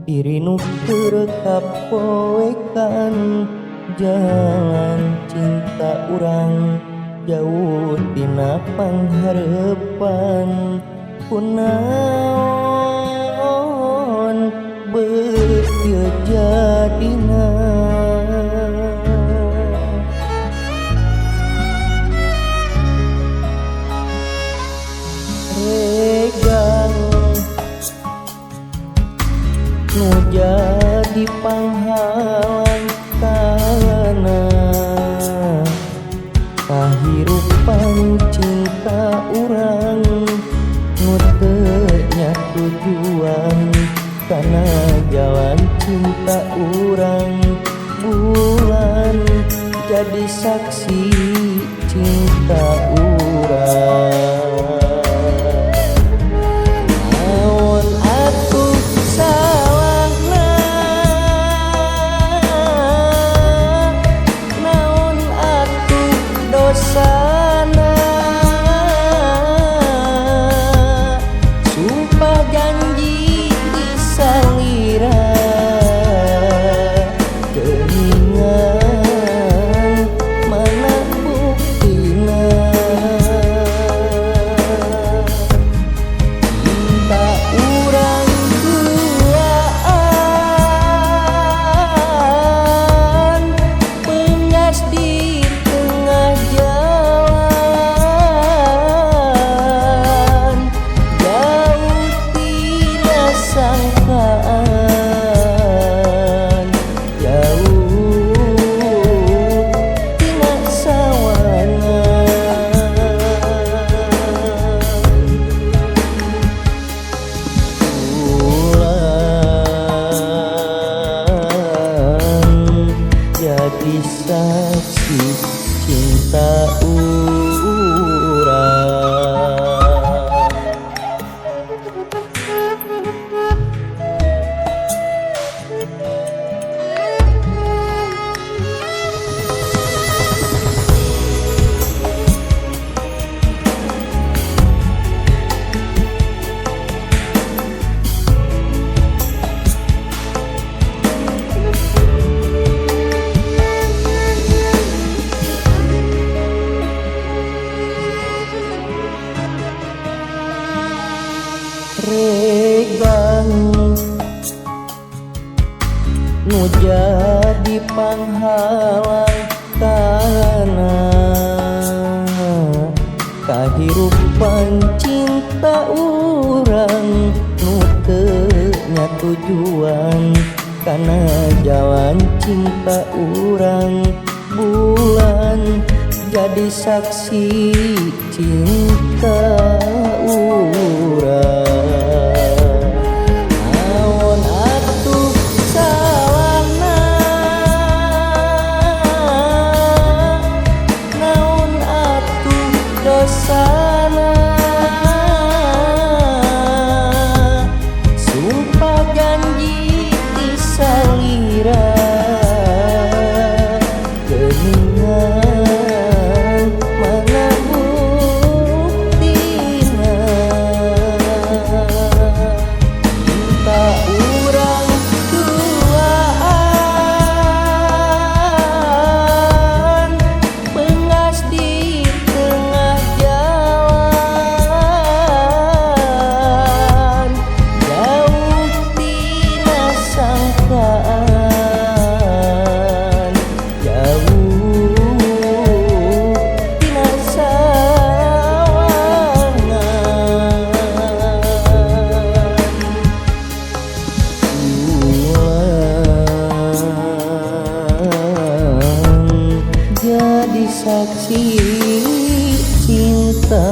Diri nu keur kapoekan jalan cinta urang jauh tina pangharepan. Kunaon beut ieu jadina. Regang nu jadi panghalang kana kahirupan cinta urang nu teu nya tujuan kana jalan cinta urang. Bulan jadi saksi cinta urang. Naon atuh salahna, naon atuh dosana, sumpah janji disalira geuningan mana buktina. Cinta urang duaan pengas di tengah jalan, jauh tina sangkaan, jauh tina sawangan. Bulan jadi saksi cinta urang. Regang nu jadi panghalang kana kahirupan cinta urang nu teu nya tujuan kana jalan cinta urang. Bulan jadi saksi cinta urang. Naon atuh salahna, naon atuh dosana, sumpah janji disalira geuningan mana buktina. Cinta urang duaan pengas di tengah jalan, jauh tina sangkaan, jauh tina sawangan. Bulan jadi saksi cinta.